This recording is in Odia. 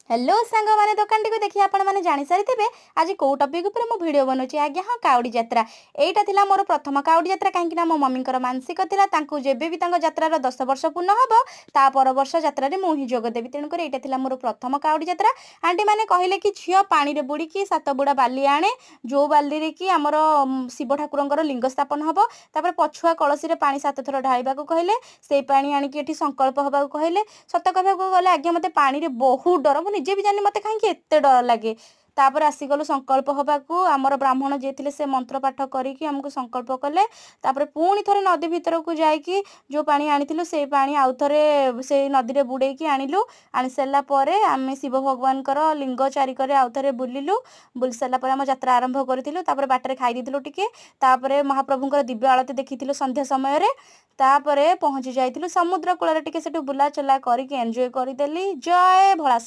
ହ୍ୟାଲୋ ସାଙ୍ଗମାନେ, ଦୋକାନଟିକୁ ଦେଖି ଆପଣମାନେ ଜାଣିସାରିଥିବେ ଆଜି କେଉଁ ଟପିକ୍ ଉପରେ ମୁଁ ଭିଡ଼ିଓ ବନାଉଛି। ଆଜ୍ଞା ହଁ, କାଉଡ଼ି ଯାତ୍ରା। ଏଇଟା ଥିଲା ମୋର ପ୍ରଥମ କାଉଡ଼ି ଯାତ୍ରା, କାହିଁକିନା ମୋ ମମିଙ୍କର ମାନସିକ ଥିଲା, ତାଙ୍କୁ ଯେବେ ବି ତାଙ୍କ ଯାତ୍ରାର 10 ବର୍ଷ ପୂର୍ଣ୍ଣ ହେବ, ତା ପର ବର୍ଷ ଯାତ୍ରାରେ ମୁଁ ହିଁ ଯୋଗ ଦେବି। ତେଣୁକରି ଏଇଟା ଥିଲା ମୋର ପ୍ରଥମ କାଉଡ଼ି ଯାତ୍ରା। ଆଣ୍ଟିମାନେ କହିଲେ କି ଝିଅ, ପାଣିରେ ବୁଡ଼ିକି ସାତ ବୁଡ଼ା ବାଲି ଆଣେ, ଯେଉଁ ବାଲିରେ କି ଆମର ଶିବ ଠାକୁରଙ୍କର ଲିଙ୍ଗ ସ୍ଥାପନ ହେବ। ତାପରେ ପଛୁଆ କଳସୀରେ ପାଣି ସାତ ଥର ଢାଳିବାକୁ କହିଲେ। ସେଇ ପାଣି ଆଣିକି ଏଠି ସଂକଳ୍ପ ହେବାକୁ କହିଲେ। ସତ କହିବାକୁ ଗଲେ ଆଜ୍ଞା, ମୋତେ ପାଣିରେ ବହୁତ ଡର। ମୁଁ ନିଜେ ବି ଜାଣିନି ମୋତେ କାହିଁକି ଏତେ ଡର ଲାଗେ। ତାପରେ ଆସିଗଲୁ ସଂକଳ୍ପ ହେବାକୁ। ଆମର ବ୍ରାହ୍ମଣ ଯିଏ ଥିଲେ, ସେ ମନ୍ତ୍ର ପାଠ କରିକି ଆମକୁ ସଂକଳ୍ପ କଲେ। ତାପରେ ପୁଣି ଥରେ ନଦୀ ଭିତରକୁ ଯାଇକି ଯେଉଁ ପାଣି ଆଣିଥିଲୁ, ସେଇ ପାଣି ଆଉ ଥରେ ସେଇ ନଦୀରେ ବୁଡ଼େଇକି ଆଣିଲୁ। ଆଣି ସାରିଲା ପରେ ଆମେ ଶିବ ଭଗବାନଙ୍କର ଲିଙ୍ଗ ଚାରିକରେ ଆଉ ଥରେ ବୁଲିଲୁ। ବୁଲି ସାରିଲା ପରେ ଆମ ଯାତ୍ରା ଆରମ୍ଭ କରିଥିଲୁ। ତାପରେ ବାଟରେ ଖାଇ ଦେଇଥିଲୁ ଟିକେ। ତାପରେ ମହାପ୍ରଭୁଙ୍କର ଦିବ୍ୟ ଆଳତି ଦେଖିଥିଲୁ ସନ୍ଧ୍ୟା ସମୟରେ। ତାପରେ ପହଞ୍ଚି ଯାଇଥିଲୁ ସମୁଦ୍ର କୂଳରେ। ଟିକେ ସେଠୁ ବୁଲାଚଲା କରିକି ଏନ୍ଜୟ କରିଦେଲି। ଜୟ ଭୋଳାଶଙ୍କର।